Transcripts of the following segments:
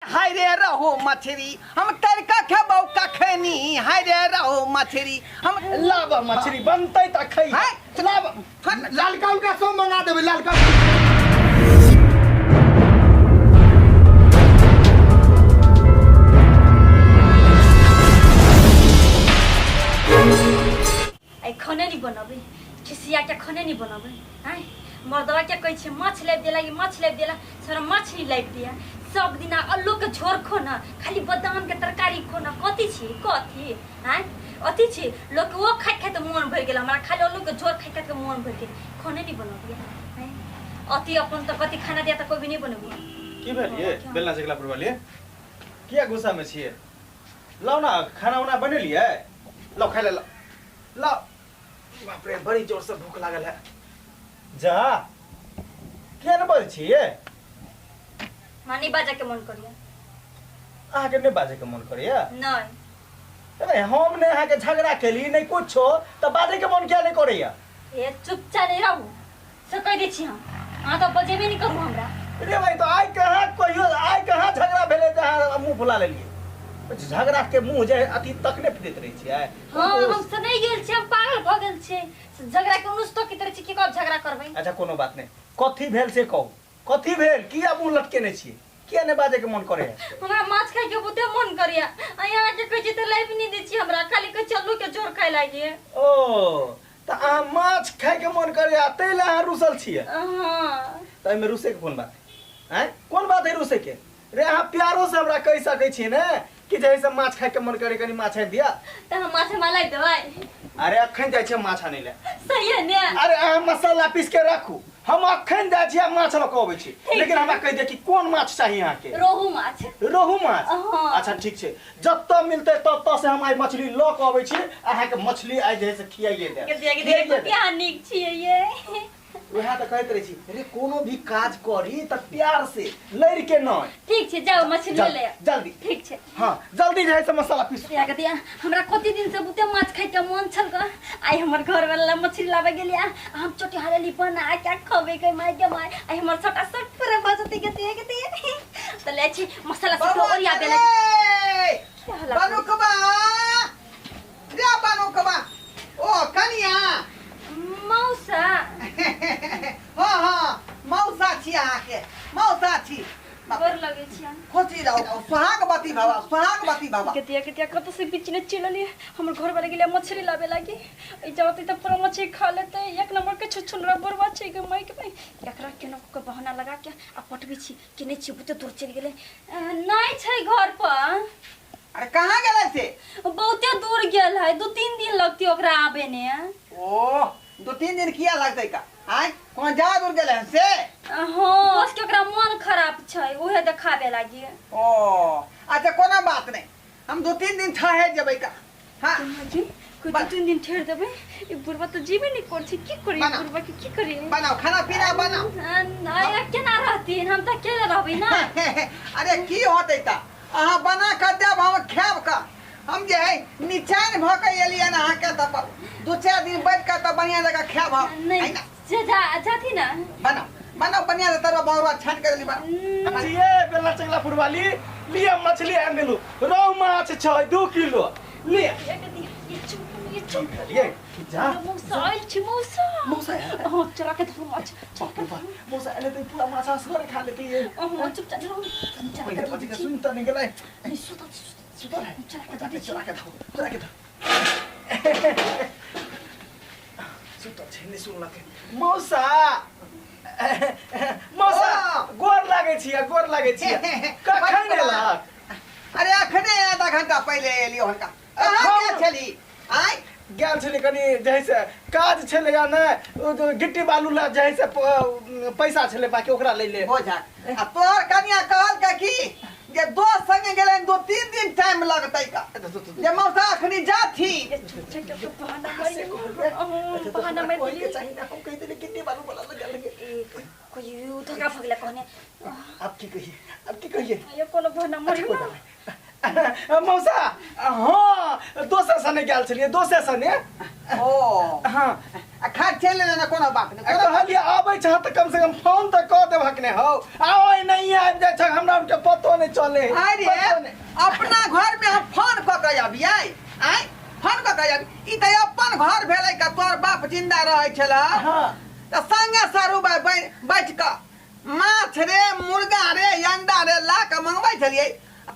हाय रे रहो मछरी हम तड़का खेबौ कखनी, हाय रे रहो मछरी हम लाब मछली बनतै त खै। हाय लाब लालका उलका सब मंगा देबै लालका। आइ खाने नहीं बनबै, खिसिया के खाने नहीं बनबै। आँय मर्दवा के कहै छियै माछ लाबि देला, ई माछ लाबि देला, सारा माछ नहीं लाबि दिया। सब दिना आलू के झोर खो ना, खाली बादाम के तरकारी खो ना। कथी छी कथी? आँय अथी छी लोक ओ खाइत खाइत मोन भरि गेल, हमरा खाली आलू के झोर खाइत खाइत मोन भरि गेल। खाने नहीं बनबियै। आँय अथी अपन तऽ कथी खाना दिया तऽ कोइ भी नहीं बनबियै। की भेल ये बेलना चकला पर वाली, किया गुस्सा में छियै? लाउ ना खाना उना बनेलियै, लाउ खाइ ले लाउ लाउ। बाप रे बड़ी जोर से भूख लागल है। जा किया ने बजै छियै? मानी बाजा के मन करिया। अहाँके नहि बाजैके मन करैया? नहीं। अरे हम नहि अहाँके झगड़ा केली नहि कुछो, तऽ बाजैके मन किया नहि करैया? ए चुपचाप नहीं रहू से कहि दै छी हम, अहाँ तऽ बजेबे नहि करू हमरा। रे भाई तो आइ कहाँ कहियो आइ कहाँ झगड़ा भेलै जे अहाँ मुँह फुला लेलियै? झगड़ा के मुँह जे अथी तकने फिरैत रहै छियै। हाँ हम से नहीं गेल छी, हम पागल भऽ गेल छी, झगड़ा के उनुस तो की तरह छी की कब झगड़ा करबै। अच्छा कोनो बात नहि, कथी भेल से कहू, कथी भेल, किया मुँह लटकेने छियै, किया नहि बाजैके मन करे? हमरा माछ खाइ के बहुते मन करैया, आ यहाँ के कहै छी तऽ लाइफ नहि दै छी हमरा, खाली कहै छी आलू के झोर खाइ लागी। ओ तऽ अहाँ माछ खाइके मन करैया ताहि लए अहाँ रुसल छियै? हाँ। तऽ एहिमे रुसैके कोन बात है? आँय कोन बात है रुसैके? रे अहाँ प्यारो से हमरा कहि सकै छियै ने कि जे से माछ खाइके मन करे कनि माछ आनि दिअ। तऽ हम माछ हमरा लाबि देबै? अरे अखन जाइ छियै माछ आनै लए। सही है ने? अरे अहाँ मसाला पीस के राखू, हम अखन जाइ छी आ माछ लऽ कऽ अबै छी, लेकिन हमरा कहि दे कि कोन माछ चाही अहाँके। रोहु माछ। रोहु माछ? हाँ। अच्छा ठीक छै, जतऽ मिलतै ततऽ से हम आइ मछली लऽ कऽ अबै छी, अहाँके मछली आइ जे है से खियाइए देब। के दिया के खियाइए देखो देब। क्या नीक छियै ये। वएह तऽ कहैत रहै छी रे कोनो भी काज करी तऽ प्यार से लड़ि के नहि। ठीक छै जाउ मछली ले आउ। जल्दी। ठीक छै। हाँ जल्दी जे है से मसाला पीसू। दिया के दिया हमरा कति दिन से बहुते माछ खाइ के मन छल ग, आइ हमर घर वाला मछली लाबे गेलियै, हम चटिहार ली बना के खबे के माय के माय, आइ हमर छोटा सट पूरा भऽ जेतै के दिया के दिया। तऽ ले छी मसाला सब ओरिया देला। बनुकबा रे बनुकबा, ओ कनिया मौसा। हाँ हाँ मौसा छी अहाँके, मौसा छी। गोर लगै छी हम। खुशी रहू, सोहागवती भवा, सोहागवती भवा। केतिया केतिया कतऽ से बीच ने चललियै, हमर घर वाला गेलै मछली लाबे लागी, ई जाते तऽ पूरा मछली खा लेतै। एक नंबर के छुछुनरा बुढ़वा छै गे माइक में, एकरा केना कऽ बहाना लगा के आ पटबै छी कि नहि छी, बहुते दूर चलि गेलै। नहि छै घर पर। अरे कहाँ गेलै से? बहुते दूर गेल है, 2-3 दिन लगतै ओकरा आबे ने। ओ 2-3 दिन किया लगतै का? आय कोन जा दूर गेलै हन से? हाँ उसके ओकरा मन खराब छै, उहे देखाबे लागी। ओ अच्छा कोनो बात नहीं, हम 2-3 दिन ठहर जेबै का। हाँ जी कोई 2-3 दिन ठहर देबै, ई बुढ़वा तऽ जीबे नहीं करै छै, की करी बनाओ। बुढ़वा के की करी? बनाओ खाना पीना बनाओ। नहीं केना रहतीन, हम तऽ अकेले रहबै ना। अरे की होतै ता, अहाँ बना कऽ देब हम खायब का। हम जे है निचैन भऽ कऽ एलियन अहाँके तऽ 2-4 दिन बैठ कऽ तऽ बढ़िआँ जकाँ खायब हम। नहीं, है ना? जा, जा, जाती ना। बनाओ बनाओ बढ़िआँ से तरुआ बरुआ छानि कऽ देली बनाओ। ये बेलना चंगला पुरवाली लिअ मछली आनि देलू, रोहु माछ छै 2 किलो लिअ। ये चुप ये जा। मौसा आयल छै, मौसा। मौसा आयल? हाँ, चोरा के धरू माछ, चोरा के धरू। मौसा आयल तऽ पूरा माछ असगरे खा लेतै ये। हाँ, चुपचाप रहू। चोरा के पहिले धरू बच्चे के छी। सुनि तऽ नहि गेलै। नहीं, सुतल छी, सुतल। सुतल है? चोरा के धरू छी। चोरा के धरू, चोरा के धरू। सुतल छै, नहि सुनलकै। मौसा, मौसा, गोर लागै छियै, गोर लागै छियै। कखन एलहक? अरे अखने आधा घंटा पहिले एलियो हनका। कहाँ गेल छली? आँय? गेल छली कनि जे है से काज छलै या नहि, ओ जे गिट्टी बालू ला जे है से पैसा छलै बाकी ओकरा लै ले। बोझा। आ तोहर कनिया कहलकै की जे दोस्त संगे गेलै 2-3 दिन टाइम लगतै का, जे मौसा अखनी जाथी। बहाना बहाना मारि कोई के देलियै। चाही ना, हम कहि देलियै गिट्टी बालू वाला लग गेल। कोई धोखा भऽ गेलै कहने। अब की कहिए, अब की कहिए? ये कोनो बहाना मारियौ ना। मौसा हाँ दोसर सने गेल छलियै, दोसर सने। ओ हाँ। आ खा चलि एलै ने कोनो बात नहि कोनो बात कहलियै आबै छह तऽ कम से कम फोन तऽ कऽ देबहक ने हौ। आ ओहि नहि आबि जाइ छह, हमरा आरके पतो नहि चले। आइ रे पतो नहि। अपना घर में हम फोन कऽ के अबियै, आँय फोन कऽ के अबी। ई तऽ अपन घर भेलै का, तोहर बाप जिंदा रहै छलै। हाँ। तऽ संगे सरू बैठ कऽ माछ रे मुर्गा रे अंडा रे ला कऽ मंगबै छलियै,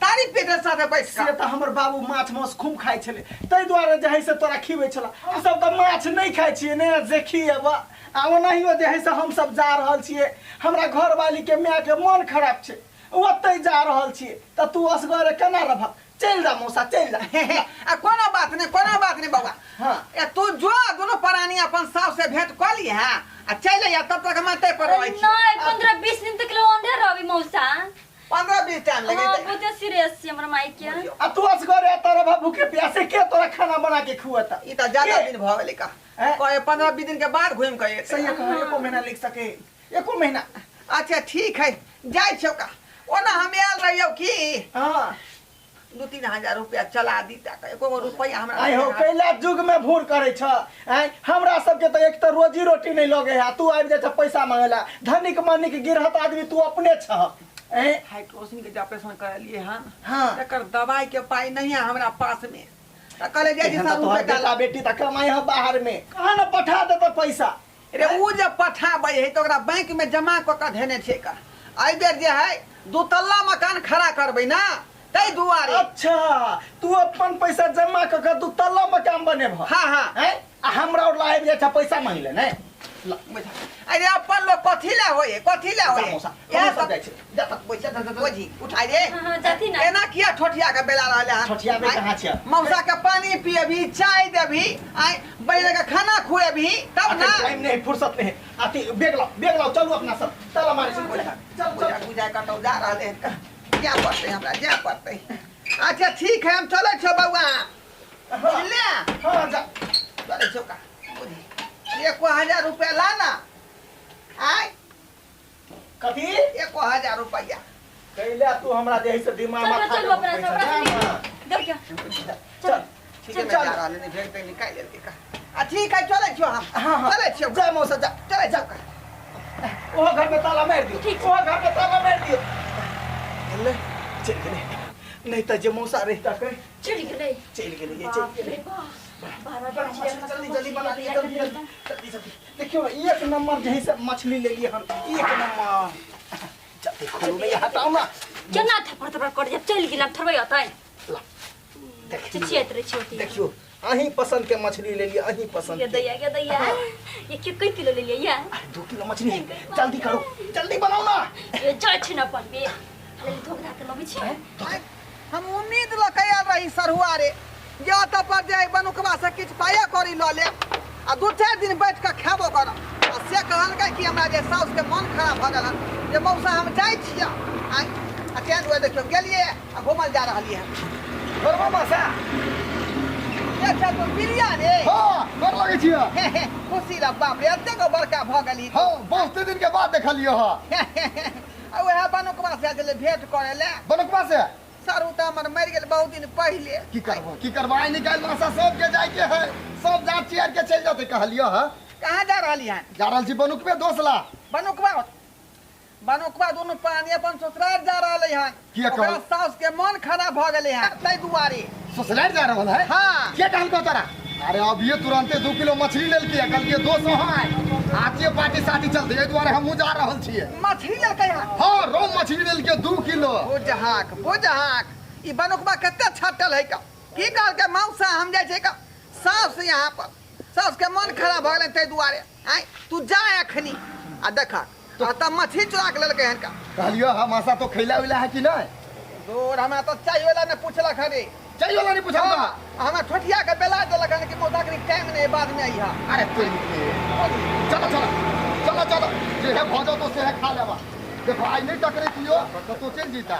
तारी पीटे साथे बैठ से कऽ। तऽ हमर बाबू माछ मांस खूब खाइ छलै, ताहि दुआरे जे है से तोरा खिबै छला। हम सब तऽ माछ नहि खाइ छियै ने जे खिएब। आ ओनाहियो जे है से हमसब जा रहल छियै, हमरा घरवाली के माय के मन खराब छै, ओतहि जा रहल छियै, तऽ तू असगरे केना रहबह? चलि जा मौसा, चलि जा। आ कोनो बात नहि, कोनो बात नहि बौआ। हाँ। ए तू जो दुनू प्राणी अपन सास से भेंट कऽ ली है आ चलि अइहे, तब तक हम एतै पर रहै छी। नहीं, 15-20 दिन तक ले अंधे रहबी मौसा। 15-20 टाइम हाँ, लगेतै। बहुते सीरियस छै हमर माई के। आ तू असगरे एतऽ रहबह भूखे प्यासे, के तोरा खाना बना के खुएता? ई तऽ ज्यादा के? दिन भऽ गेलै का। हैं? कहे 15-20 दिन के बाद घुमि कऽ एतै। सही कह, एको महीना लिख सके, एको महीना। अच्छा ठीक है, जाइ छियौ का। ओना हम आयल रहियौ की हाँ। 2-3 हजार रुपया चला दीता, एको गो रुपया हमरा आइ हो कैला युग में भूर करे छ। आँय हमरा सबके तऽ एक तऽ रोजी रोटी नहीं लगे है, तू आबि जाइ छ पैसा मांगे ला। धनिक मनिक गिरहत आदमी तू अपने छ। आँय? हाइड्रोसिन के जे ऑपरेशन करेलिए हन, हाँ। एकर दवाई के पाई नहीं है हमरा पास में, तऽ कहले जाइ छी एहन तऽ सर तोहर रुपया बेटा बेटी तऽ कमाइ है बाहर में, कहाँ ने पठा देतऽ पैसा? रे उ जे पठाबै है तऽ ओकरा बैंक में जमा कऽ के धेने छै का। एहि बेर जे है दू तल्ला मकान खड़ा करबै ना, ताहि दुआरे। अच्छा तू अपन पैसा जमा कऽ के दू तल्ला मकान बनेबह? हाँ, हाँ। आँय? आ हमरा और लाइब जाइ छ पैसा मांगि ले ने। अरे अपन लोग कथी ले होय, कथी ले होय? जा मौसा, इएह हमहूँ सब सब जाइ छी। जा तऽ, बैस, जा, जा, जा, बुझी, उठाइ रे। हाँ, हाँ, जाती ना। एना किया ठोठिया के बेला रहले हन? ठोठियाबे आँय? कहाँ छियै? मौसा के पानी पियबही, चाय देबही, आँय बैठ के खाना खुएबही तब ना। टाइम नहीं, फुर्सत नहीं। अथी बैग लाओ, बैग लाओ, चलू अपना सब। ताला मारे छी। चल, चल। बुझा, बुझा कतौ जा रहले हन। जाय पड़तै हमरा, जाय पड़तै। अच्छा ठीक है, हम चलै छियौ बौआ। बुझले? हाँ, जा। चलै छियौ का। बुझी। 1000 रुपया ला ना। आँय? कथी? 1000 रुपया। कैला तू हमरा जे है से दिमाग चलो, में खा चलो, के अपना पैसा सब जा रख ना। देख क्या। चल। ठीक है, चल। जा रहल नहीं, भेज दे निकाल लेलकै का। आ ठीक है, चलै छियौ हम। हाँ, हाँ। चलै छियौ। जा मौसा, जा। चलै छियौ का। ओहो घर में ताला मारि दियौ। ठीक। ओहो घर में ताला मारि दियौ। गेलै, चलि गेलै। नहीं तऽ जे मौसा रहिता कहि। चलि गेलै। चलि गेलै, ये चलि बाप रे गेलै। बाप। बारह बना बजे मछली, हमरा जल्दी सब जल्दी बना मछली लिअ, लए जल्दी कऽ जल्दी, जल्दी जल्दी। देखियौ एक नंबर जे है से मछली लेलियै हन, एक नंबर। जल्दी खोलू ने, हटाउ ना। केना थप्पड़ थप्पड़ कर जब चलि गेल, आब थोड़बे अतै। ला, देखियौ। चिचियाइत रहै छै ओतै। देखियौ, अहीं पसंद के मछली लेलियै, अहीं पसंद ये के। दैया, ये दैया। ये के कै किलो लेलियै या? अरे 2 किलो मछली है, जल्दी करो, जल्दी बनाओ ना। ये जाइ छी ना बनबे। ले धोख धा के लबै छी। हम उम्मीद लऽ के आयल रही सरहुआ रे, जे ओतऽ पर जे बनुकवा से किछु पाया करी लऽ लेब आ 2-4 दिन बैठ कऽ खेबो करब। आ से कहलकै कि हमरा जे साउस के मन खराब भऽ गेल हन, जे मौसा हम जाइ छियै। आँय, आ तें दुआरे देखियौ गेलियै आ घुमल जा रहलियै हन। करबो मौसा? अच्छा तो बिरिया रे। हाँ, गोर लगै छियै। हे, हे, खुशी रह बाप रे, एतेक गो बड़का भऽ गेली। हाँ, बहुते दिन के बाद देखलियौ हँ। आ वएह बनुकवा से आयल छलै भेंट करै लए। बनुकवा से? सरू तऽ हमर मरि गेल बहुत दिन पहिले। की करबो, की करबो, आइ निकालि मासा सबके जाइके है, सब जात चियार के चलि जेतै कहलियौ हँ। कहाँ जा रहली हन? जा रहल छी बनुकबे दोसला। बनुकवा, बनुकवा दुनू प्राणी अपन ससुराल जा रहलै हन। किया कहल? ओकरा साउस के मन खराब भऽ गेलै हन ताहि दुआरे। ससुराल जा रहल है? हाँ। के कहलकौ तोरा? अरे अभिये तुरंते 2 किलो मछली लेलकै, कहलकै 200 हँ आजे पार्टी साथी चलते, एहि दुआरे हमहूँ जा रहल छियै। मछली लेलकै हन? हाँ, रोहु मछली लेलकै 2 किलो। बुझहाक, बुझहाक, ई बनुकवा कते छटल है का। की कहलकै मौसा हम जाइ छै का साउस यहाँ पर, साउस के मन खराब भऽ गेलै ताहि दुआरे। आँय तू जा एखनी आ देखा, आ तब मछली चुरा के लेलकै हन का। कहलियौ हँ मासा तो खैला उला है कि नहि? दूर हमरा तो चाय वाला ने पूछलक हन रे। चाय वाला नहीं पूछलक? हाँ, हमरा ठोठिया के बेला देलक हन कि मौसा के टाइम नहीं, बाद में अइहा। अरे तोरी के। चलो, चलो, चलो, चलो, जे है भऽ जाओ तो से है खा लेबा। देखो आइ नहीं टकरे कियो तो तू चलि जेता।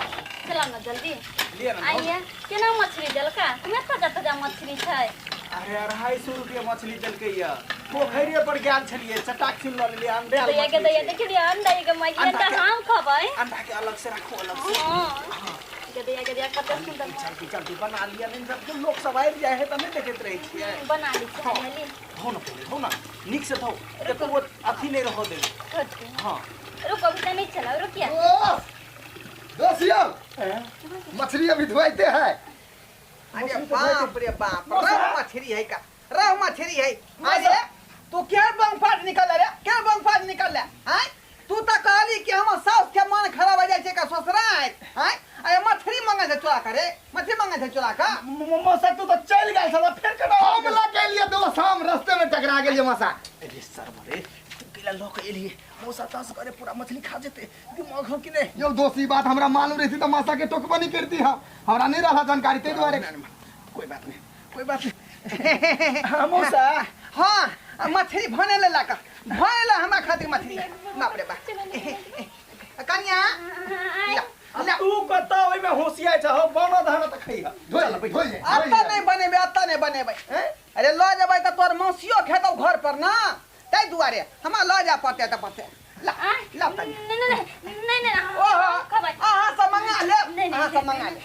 चला ना जल्दी। लिअ ना। आइए, केना मछली देलका? तुम्हें ताजा ताजा मछली छै। अरे 250 रुपया मछली देलकै या। पोखरिये पर गेल छलियै, चटाक छीन लऽ लेलियै, अंडे आर दैया के मछली दैया, छै। देखियौ रे, अंडा के माय, अंडा अंडा के हम खबै। अंडा के अलग से राखू, अलग से। हाँ। के दैया, के दैया। लिया कते सुंदर जल्दी जल्दी बना लिया, नहीं जब लोग सब आबि जाइ है तऽ नहि देखैत रहै छियै। बना ली छी हाली। धो न पहिले, धो न नीक से धो, देखो वो अथी नहीं रहो देबै। हाँ रुको, अभी तो नहीं चलाओ, रुकिए। दोस्त दोस्त यौ मछली अभी धोते हैं। अरे बाप रे बाप, रहु मछली है का, रहु मछली है। अरे तू क्या बंग फाट निकल रे, क्या बंग फाट निकल रे? आय तू तो कहली कि हमर सास के मन खराब हो जाय छै का ससुराल। आय अरे मछली मंगे छै चोरा करे, मछली मंगे छै चोरा का। मौसा तू तो चल गेल छल फेर केना हम लऽ गेलियै दोस्त, हम रास्ते में टकरा गेलियै मौसा। अरे सर रे तू केला लऽ के एलियै मौसा तस करे पूरा मछली खा जेते, दिमाग हो कि नहीं? यौ दोस्त ई बात हमरा मालूम रही तऽ मौसा के टोकबो नहीं करती। हाँ हमरा नहीं रहा जानकारी ताहि दुआरे। कोई बात नहीं, कोई बात नहीं। हाँ मौसा। हाँ मछली भने ले लाका, भने ला हमरा खातिर मछली। बाप रे बाप कन्या ला तू कत ओइ में होशियार छ हो, बनो धान त खइह। धोइ धोइ अत्ता नहीं बनेबे, अत्ता नहीं बनेबे। अरे ल जेबै त तोर मौसियो खेतौ घर पर ना, ताहि दुआरे हमरा ल जा पड़तै त पड़तै। ला ला तनी। नहीं नहीं नहीं नहीं ओहो खबै। अहाँ सब मंगा ले, अहाँ सब मंगा ले।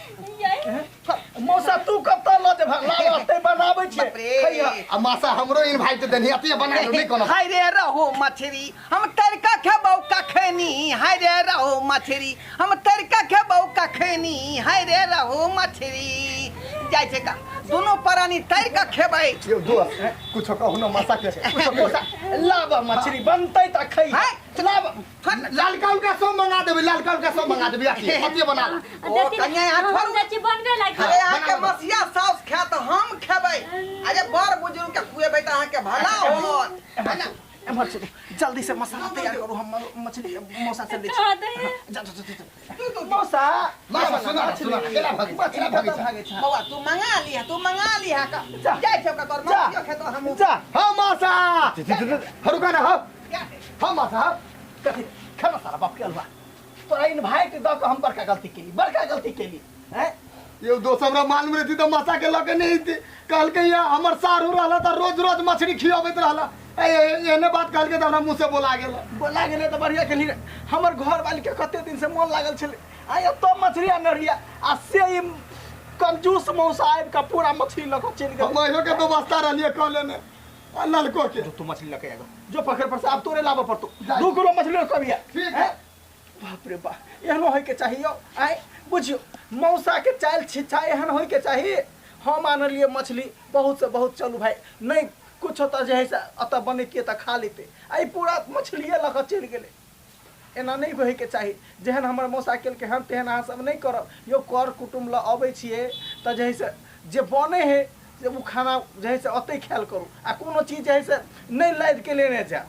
मौसा तू कत ल जेबह, ला अत्ते बनाबै छियै खइह। आ मासा हमरो इनवाइट देनी अतिए बना लो नहीं कोनो। हाय रे रहो मछली हम तड़का खेबौ कखनी, हाय रे रहो मछली हम तड़का खेबौ कखनी, हाय रे रहो मछली। जाइ छै का दोनों प्राणी तैर के खेबै। यौ दोस्त कुछो कहू न मासा के, कुछो मौसा लाब मछली बनतै त खइह। लाब लालका उलका सब मंगा देबै, लालका उलका सब मंगा देबै, अतिए अतिए बना ला। ओ कन्या यहाँ छोड़ू। चाची बनबे लागि। अरे अहाँ के मसिया साउस खायत हम खेबै। अरे बड़ बुजुर्ग के खुएबै त अहाँ के भला होत। एम्हर चलू जल्दी से मसाला तैयार करू, हम मछली मौसा से ले छी। जा जा जा मौसा। मासा सुना सुना केला भागे, केला भागे भागे छ बौआ तू मंगा लिहा, तू मंगा लिहा का जाइ छौ का तोर मसियो खेतो हम। जा हां मासा हरुका ना। हां हां मासा कथि खाना सारा बाप के अलवा तोरा इनवाइट द के हम बड़का गलती केली, बड़का गलती केली। हैं यो दोस्त हमरा मालूम रही त मासा के लके नहीं थी। कहलकै या हमर सारू रहला त रोज रोज मछली खियाबैत रहला। एहने बात कहलकै त हमरा मुंह से बोला गेल। बोला गेलै त बढ़िया केली। हमर घर वाली के कते दिन से मन लागल छलै आ एतो मछली आनने रहियै आ से ई कंजूस मौसा आबि के पूरा मछली लऽ के चलि गेल। हम इहो के व्यवस्था रहलियै कह लेने आ ललको के जो तू मछली लऽ के आगो जो पकड़ पर से आब तोरे लाबऽ पड़तौ 2 किलो मछली लऽ के अबिहे। ठीक है। बाप रे बाप एहनो होय के चाहिए। आइ बुझियो मौसा के चाल छिछा एहन होय के चाही। हम आनलियै मछली बहुत से बहुत, चलू भाई नहीं कुछ तऽ जे है से एतऽ बनैतियै तऽ खा लेतै। आ ई पूरा मछलिए लऽ कऽ चलि गेलै। एना नहि होयके चाही। जेहन हमर मौसा केलकै हन तेहन अहाँ सब नहि करब। यौ कर कुटुम्ब लऽ अबै छियै तऽ जे है से जे बनै है से ओ खाना जे है से ओतहि खायल करू आ कोनो चीज जे है से नहि लादि के लेने जायब।